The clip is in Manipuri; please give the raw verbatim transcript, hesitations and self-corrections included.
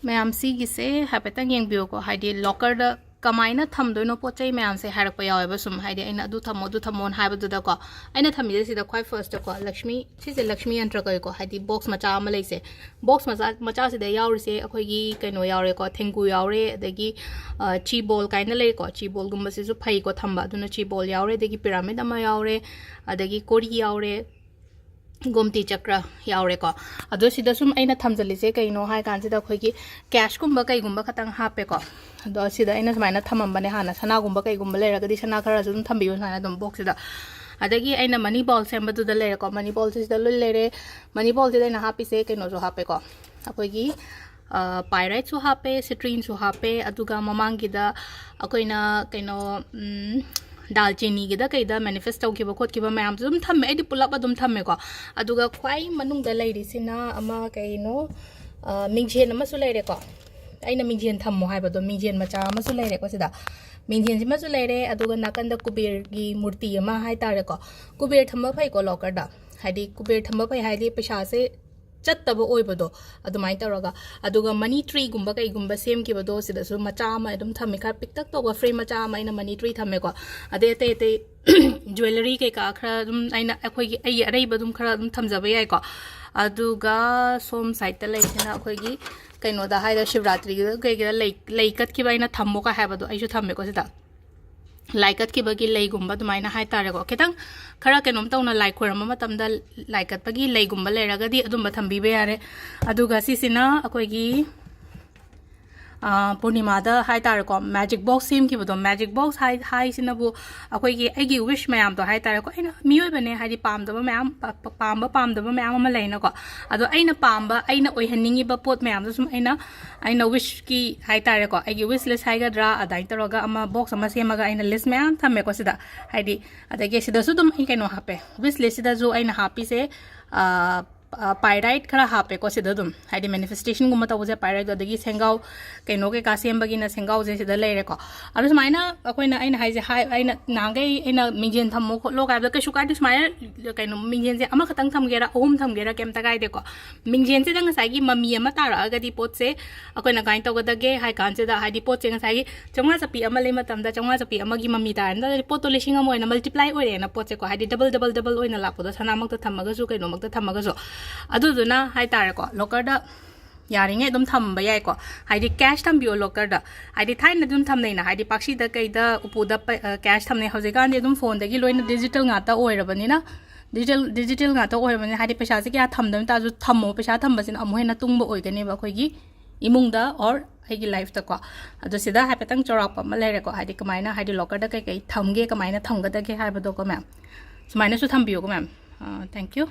ꯃꯌꯥꯝ ꯁꯤꯒꯤꯁꯦ ꯍꯥꯏꯐꯦꯠꯇꯪ ꯌꯦꯡꯕꯤꯌꯨꯀꯣ, ꯍꯥꯏꯗꯤ ꯂꯣꯀꯔꯗ ꯀꯃꯥꯏꯅ ꯊꯝꯗꯣꯏꯅꯣ ꯄꯣꯠ ꯆꯩ ꯃꯌꯥꯝꯁꯦ ꯍꯥꯏꯔꯛꯄ ꯌꯥꯎꯋꯦꯕ꯫ ꯁꯨꯝ ꯍꯥꯏꯗꯤ ꯑꯩꯅ ꯑꯗꯨ ꯊꯝꯃꯣ, ꯑꯗꯨ ꯊꯝꯃꯣꯅ ꯍꯥꯏꯕꯗꯨꯗꯀꯣ, ꯑꯩꯅ ꯊꯝꯃꯤꯁꯦ ꯁꯤꯗ ꯈ꯭ꯋꯥꯏ ꯐꯥꯔꯁꯇꯀꯣ, ꯂꯛꯁꯃꯤ, ꯁꯤꯁꯦ ꯂꯛꯁꯃꯤ ꯌꯟꯇ꯭ꯔ ꯀꯧꯏꯀꯣ, ꯍꯥꯏꯗꯤ ꯕꯣꯛꯁ ꯃꯆꯥ ꯑꯃ ꯂꯩꯁꯦ꯫ ꯕꯣꯛꯁ ꯃꯆꯥ, ꯃꯆꯥꯁꯤꯗ ꯌꯥꯎꯔꯤꯁꯦ ꯑꯩꯈꯣꯏꯒꯤ ꯀꯩꯅꯣ ꯌꯥꯎꯔꯦꯀꯣ, ꯊꯦꯡꯒꯨ ꯌꯥꯎꯔꯦ, ꯑꯗꯒꯤ ꯆꯤ ꯕꯣꯜ ꯀꯥꯏꯅ ꯂꯩꯀꯣ, ꯆꯤ ꯕꯣꯜꯒꯨꯝꯕꯁꯤꯁꯨ ꯐꯩꯀꯣ ꯊꯝꯕ, ꯑꯗꯨꯅ ꯆꯤ ꯕꯣꯜ ꯌꯥꯎꯔꯦ, ꯑꯗꯒꯤ ꯄꯤꯔꯥꯃꯤꯗ ꯑꯃ ꯌꯥꯎꯔꯦ, ꯑꯗꯒꯤ ꯀꯣꯔꯤ ꯌꯥꯎꯔꯦ, ꯒꯣꯝꯇꯤ ꯆꯀ꯭ꯔ ꯌꯥꯎꯔꯦꯀꯣ꯫ ꯑꯗꯣ ꯁꯤꯗ ꯁꯨꯝ ꯑꯩꯅ ꯊꯝꯖꯜꯂꯤꯁꯦ ꯀꯩꯅꯣ ꯍꯥꯏ ꯀꯥꯟꯁꯤꯗ, ꯑꯩꯈꯣꯏꯒꯤ ꯀꯦꯁꯀꯨꯝꯕ ꯀꯩꯒꯨꯝꯕ ꯈꯇꯪ ꯍꯥꯞꯄꯦꯀꯣ꯫ ꯑꯗꯣ ꯁꯤꯗ ꯑꯩꯅ ꯁꯨꯃꯥꯏꯅ ꯊꯝꯃꯝꯕꯅꯦ ꯍꯥꯟꯅ, ꯁꯅꯥꯒꯨꯝꯕ ꯀꯩꯒꯨꯝꯕ ꯂꯩꯔꯒꯗꯤ ꯁꯅꯥ ꯈꯔꯁꯨ ꯑꯗꯨꯝ ꯊꯝꯕꯤꯌꯨ ꯁꯨꯃꯥꯏꯅ ꯑꯗꯨꯝ ꯕꯣꯛꯁꯁꯤꯗ꯫ ꯑꯗꯒꯤ ꯑꯩꯅ ꯃꯅꯤ ꯕꯣꯜ ꯁꯦꯝꯕꯗꯨꯗ ꯂꯩꯔꯦꯀꯣ, ꯃꯅꯤ ꯕꯣꯜꯁꯦ ꯁꯤꯗ ꯂꯣꯏ ꯂꯩꯔꯦ꯫ ꯃꯅꯤ ꯕꯣꯜꯁꯤꯗ ꯑꯩꯅ ꯍꯥꯞꯄꯤꯁꯦ ꯀꯩꯅꯣꯁꯨ ꯍꯥꯞꯄꯦꯀꯣ, ꯑꯩꯈꯣꯏꯒꯤ ꯄꯥꯏꯔꯥꯏꯠꯁꯨ ꯍꯥꯞꯄꯦ, ꯁꯤꯇ꯭ꯔꯤꯟꯁꯨ ꯍꯥꯞꯄꯦ, ꯑꯗꯨꯒ ꯃꯃꯥꯡꯒꯤꯗ ꯑꯩꯈꯣꯏꯅ ꯀꯩꯅꯣ ꯗꯥꯜꯆꯤꯅꯤꯒꯤꯗ ꯀꯩꯗ ꯃꯦꯅꯤꯐꯦꯁ ꯇꯧꯈꯤꯕ ꯈꯣꯠꯈꯤꯕ ꯃꯌꯥꯝꯁꯨ ꯑꯗꯨꯝ ꯊꯝꯃꯦ꯫ ꯑꯩꯗꯤ ꯄꯨꯂꯞ ꯑꯗꯨꯝ ꯊꯝꯃꯦꯀꯣ꯫ ꯑꯗꯨꯒ ꯈ꯭ꯋꯥꯏ ꯃꯅꯨꯡꯗ ꯂꯩꯔꯤꯁꯤꯅ ꯑꯃ ꯀꯩꯅꯣ, ꯃꯤꯡꯖꯦꯜ ꯑꯃꯁꯨ ꯂꯩꯔꯦꯀꯣ꯫ ꯑꯩꯅ ꯃꯤꯡꯖꯦꯜ ꯊꯝꯃꯣ ꯍꯥꯏꯕꯗꯣ, ꯃꯤꯡꯖꯦꯜ ꯃꯆꯥ ꯑꯃꯁꯨ ꯂꯩꯔꯦꯀꯣ ꯁꯤꯗ꯫ ꯃꯤꯡꯖꯦꯜꯁꯤꯃꯁꯨ ꯂꯩꯔꯦ, ꯑꯗꯨꯒ ꯅꯥꯀꯟꯗ ꯀꯨꯕꯦꯔꯒꯤ ꯃꯨꯔꯇꯤ ꯑꯃ ꯍꯥꯏꯇꯥꯔꯦꯀꯣ꯫ ꯀꯨꯕꯦꯔ ꯊꯝꯕ ꯐꯩꯀꯣ ꯂꯣꯀꯔꯗ, ꯍꯥꯏꯗꯤ ꯀꯨꯕꯦꯔ ꯊꯝꯕ ꯐꯩ ꯍꯥꯏꯗꯤ ꯄꯩꯁꯥꯁꯦ ꯆꯠꯇꯕ ꯑꯣꯏꯕꯗꯣ, ꯑꯗꯨꯃꯥꯏꯅ ꯇꯧꯔꯒ꯫ ꯑꯗꯨꯒ ꯃꯅꯤ ꯇ꯭ꯔꯤꯒꯨꯝꯕ ꯀꯩꯒꯨꯝꯕ ꯁꯦꯝꯈꯤꯕꯗꯣ ꯁꯤꯗꯁꯨ ꯃꯆꯥ ꯑꯃ ꯑꯗꯨꯝ ꯊꯝꯃꯦ, ꯈꯔ ꯄꯤꯛꯇꯛ ꯇꯧꯕ ꯐ꯭ꯔꯦꯝ ꯃꯆꯥ ꯑꯃ ꯑꯩꯅ ꯃꯅꯤ ꯇ꯭ꯔꯤ ꯊꯝꯃꯦꯀꯣ꯫ ꯑꯗꯩ ꯑꯇꯩ ꯑꯇꯩ ꯖ꯭ꯋꯦꯂꯔꯤ ꯀꯩꯀꯥ ꯈꯔ ꯑꯗꯨꯝ ꯑꯩꯅ, ꯑꯩꯈꯣꯏꯒꯤ, ꯑꯩꯒꯤ ꯑꯔꯩꯕ ꯑꯗꯨꯝ ꯈꯔ ꯑꯗꯨꯝ ꯊꯝꯖꯕ ꯌꯥꯏꯀꯣ꯫ ꯑꯗꯨꯒ ꯁꯣꯝ ꯁꯥꯏꯠꯇ ꯂꯩꯁꯤꯅ ꯑꯩꯈꯣꯏꯒꯤ ꯀꯩꯅꯣꯗ ꯍꯥꯏꯔ, ꯁꯤꯕꯔꯥꯇ꯭ꯔꯤꯒꯤꯗ ꯀꯩꯒꯤꯗ ꯂꯩ, ꯂꯩ ꯀꯠꯈꯤꯕ ꯑꯩꯅ ꯊꯝꯃꯣꯒ ꯍꯥꯏꯕꯗꯣ ꯑꯩꯁꯨ ꯊꯝꯃꯦꯀꯣ ꯁꯤꯗ꯫ ꯂꯥꯏ ꯀꯠꯈꯤꯕꯒꯤ ꯂꯩꯒꯨꯝꯕ ꯑꯗꯨꯃꯥꯏꯅ ꯍꯥꯏꯇꯥꯔꯦꯀꯣ꯫ ꯈꯤꯇꯪ ꯈꯔ ꯀꯩꯅꯣꯝ ꯇꯧꯅ ꯂꯥꯏ ꯈꯣꯏꯔꯝꯕ ꯃꯇꯝꯗ ꯂꯥꯏ ꯀꯠꯄꯒꯤ ꯂꯩꯒꯨꯝꯕ ꯂꯩꯔꯒꯗꯤ ꯑꯗꯨꯝꯕ ꯊꯝꯕꯤꯕ ꯌꯥꯔꯦ꯫ ꯑꯗꯨꯒ ꯁꯤꯁꯤꯅ ꯑꯩꯈꯣꯏꯒꯤ, ꯑ, ꯄꯨꯔꯅꯤꯃꯥꯗ ꯍꯥꯏꯇꯥꯔꯦꯀꯣ, ꯃꯦꯖꯤꯛ ꯕꯣꯛꯁ ꯁꯦꯝꯈꯤꯕꯗꯣ꯫ ꯃꯦꯖꯤꯛ ꯕꯣꯛꯁ ꯍꯥꯏ-, ꯍꯥꯏꯁꯤꯅꯕꯨ ꯑꯩꯈꯣꯏꯒꯤ, ꯑꯩꯒꯤ ꯋꯤꯁ ꯃꯌꯥꯝꯗꯣ ꯍꯥꯏꯇꯥꯔꯦꯀꯣ꯫ ꯑꯩꯅ ꯃꯤꯑꯣꯏꯕꯅꯦ, ꯍꯥꯏꯗꯤ ꯄꯥꯝꯗꯕ ꯃꯌꯥꯝ, ꯄ-, ꯄ-, ꯄꯥꯝꯕ ꯄꯥꯝꯗꯕ ꯃꯌꯥꯝ ꯑꯃ ꯂꯩꯅꯀꯣ꯫ ꯑꯗꯣ ꯑꯩꯅ ꯄꯥꯝꯕ, ꯑꯩꯅ ꯑꯣꯏꯍꯟꯅꯤꯡꯉꯤꯕ ꯄꯣꯠ ꯃꯌꯥꯝꯗꯣ ꯁꯨꯝ ꯑꯩꯅ, ꯑꯩꯅ ꯋꯤꯁꯀꯤ ꯍꯥꯏꯇꯥꯔꯦꯀꯣ, ꯑꯩꯒꯤ ꯋꯤꯁ ꯂꯤꯁ ꯍꯥꯏꯒꯗ꯭ꯔꯥ, ꯑꯗꯨꯃꯥꯏꯅ ꯇꯧꯔꯒ ꯑꯃ ꯕꯣꯛꯁ ꯑꯃ ꯁꯦꯝꯃꯒ ꯑꯩꯅ ꯂꯤꯁ ꯃꯌꯥꯝ ꯊꯝꯃꯦꯀꯣ ꯁꯤꯗ꯫ ꯍꯥꯏꯗꯤ, ꯑꯗꯒꯤ ꯁꯤꯗꯁꯨ ꯑꯗꯨꯝ ꯑꯩ ꯀꯩꯅꯣ ꯍꯥꯞꯄꯦ, ꯋꯤꯁ ꯂꯤꯁꯁꯤꯗꯁꯨ ꯑꯩꯅ ꯍꯥꯞꯄꯤꯁꯦ, ꯑ, ꯄꯥꯏꯔꯥꯏꯠ ꯈꯔ ꯍꯥꯞꯄꯦꯀꯣ ꯁꯤꯗ ꯑꯗꯨꯝ, ꯍꯥꯏꯗꯤ ꯃꯦꯅꯤꯐꯦꯁꯇꯦꯁꯟꯒꯨꯝꯕ ꯇꯧꯕꯁꯦ ꯄꯥꯏꯔꯥꯏꯠ, ꯑꯗꯒꯤ ꯁꯦꯡꯒꯥꯎ, ꯀꯩꯅꯣ ꯀꯩꯀꯥ ꯁꯦꯝꯕꯒꯤꯅ ꯁꯦꯡꯒꯥꯎꯁꯦ ꯁꯤꯗ ꯂꯩꯔꯦꯀꯣ꯫ ꯑꯗꯣ ꯁꯨꯃꯥꯏꯅ ꯑꯩꯈꯣꯏꯅ, ꯑꯩꯅ ꯍꯥꯏꯁꯦ, ꯍꯥꯏ, ꯑꯩꯅ ꯅꯍꯥꯟꯈꯩ ꯑꯩꯅ ꯃꯤꯡꯖꯦꯜ ꯊꯝꯃꯣ ꯈꯣꯠꯂꯣ ꯍꯥꯏꯕꯗ ꯀꯩꯁꯨ ꯀꯥꯏꯗꯦ꯫ ꯁꯨꯃꯥꯏꯅ ꯀꯩꯅꯣ, ꯃꯤꯡꯖꯦꯜꯁꯦ ꯑꯃꯈꯛꯇꯪ ꯊꯝꯒꯦꯔꯥ, ꯑꯍꯨꯝ ꯊꯝꯒꯦꯔꯥ, ꯀꯩꯝꯇ ꯀꯥꯏꯗꯦꯀꯣ꯫ ꯃꯤꯡꯖꯦꯜꯁꯤꯗ ꯉꯁꯥꯏꯒꯤ ꯃꯃꯤ ꯑꯃ ꯇꯥꯔꯛꯑꯒꯗꯤ ꯄꯣꯠꯁꯦ ꯑꯩꯈꯣꯏꯅ ꯀꯃꯥꯏꯅ ꯇꯧꯒꯗꯒꯦ ꯍꯥꯏ ꯀꯥꯟꯁꯤꯗ, ꯍꯥꯏꯗꯤ ꯄꯣꯠꯁꯦ ꯉꯁꯥꯏꯒꯤ ꯆꯥꯝꯃꯉꯥ ꯆꯞꯄꯤ ꯑꯃ ꯂꯩ ꯃꯇꯝꯗ ꯆꯥꯝꯃꯉꯥ ꯆꯞꯄꯤ ꯑꯃꯒꯤ ꯃꯃꯤ ꯇꯥꯔꯦꯅ, ꯑꯗꯨꯗꯤ ꯄꯣꯠꯇꯣ ꯂꯤꯁꯤꯡ ꯑꯃ ꯑꯣꯏꯅ ꯃꯜꯇꯤꯄ꯭ꯂꯥꯏ ꯑꯣꯏꯔꯦꯅ ꯄꯣꯠꯁꯦꯀꯣ, ꯍꯥꯏꯗꯤ ꯗꯕꯜ ꯗꯕꯜ ꯗꯕꯜ ꯑꯣꯏꯅ ꯂꯥꯛꯄꯗꯣ, ꯁꯅꯥꯃꯛꯇ ꯊꯝꯃꯒꯁꯨ ꯀꯩꯅꯣꯃꯛꯇ ꯊꯝꯃꯒꯁꯨ꯫ ꯑꯗꯨꯗꯨꯅ ꯍꯥꯏꯇꯥꯔꯦꯀꯣ, ꯂꯣꯀꯔꯗ ꯌꯥꯔꯤꯉꯩ ꯑꯗꯨꯝ ꯊꯝꯕ ꯌꯥꯏꯀꯣ꯫ ꯍꯥꯏꯗꯤ ꯀꯦꯁ ꯊꯝꯕꯤꯌꯣ ꯂꯣꯀꯔꯗ꯫ ꯍꯥꯏꯗꯤ ꯊꯥꯏꯅꯗꯤ ꯑꯗꯨꯝ ꯊꯝꯅꯩꯅ, ꯍꯥꯏꯗꯤ ꯄꯥꯛꯁꯤꯗ ꯀꯩꯗ ꯎꯄꯨꯗ ꯄ-, ꯑ, ꯀꯦꯁ ꯊꯝꯅꯩ꯫ ꯍꯧꯖꯤꯛꯀꯥꯟꯗꯤ ꯑꯗꯨꯝ ꯐꯣꯟꯗꯒꯤ ꯂꯣꯏꯅ ꯗꯤꯖꯤꯇꯦꯜ ꯉꯥꯛꯇ ꯑꯣꯏꯔꯕꯅꯤꯅ, ꯗꯤꯖꯤꯇꯦꯜ, ꯗꯤꯖꯤꯇꯦꯜ ꯉꯥꯛꯇ ꯑꯣꯏꯔꯕꯅꯤꯅ, ꯍꯥꯏꯗꯤ ꯄꯩꯁꯥꯁꯦ ꯀꯌꯥ ꯊꯝꯗꯕ ꯇꯥꯔꯁꯨ ꯊꯝꯃꯣ, ꯄꯩꯁꯥ ꯊꯝꯕꯁꯤꯅ ꯑꯃꯨꯛ ꯍꯦꯟꯅ ꯇꯨꯡꯕ ꯑꯣꯏꯒꯅꯦꯕ ꯑꯩꯈꯣꯏꯒꯤ ꯏꯃꯨꯡꯗ or ꯑꯩꯒꯤ ꯂꯥꯏꯐꯇꯀꯣ꯫ ꯑꯗꯣ ꯁꯤꯗ ꯍꯥꯏꯐꯦꯠꯇꯪ ꯆꯥꯎꯔꯥꯛꯄ ꯑꯃ ꯂꯩꯔꯦꯀꯣ, ꯍꯥꯏꯗꯤ ꯀꯃꯥꯏꯅ, ꯍꯥꯏꯗꯤ ꯂꯣꯀꯔꯗ ꯀꯩꯀꯩ ꯊꯝꯒꯦ, ꯀꯃꯥꯏꯅ ꯊꯝꯒꯗꯒꯦ ꯍꯥꯏꯕꯗꯣꯀꯣ ꯃꯦꯝ꯫ ꯁꯨꯃꯥꯏꯅꯁꯨ ꯊꯝꯕꯤꯌꯨꯀꯣ ꯃꯦꯝ꯫ ꯑ, thank you꯫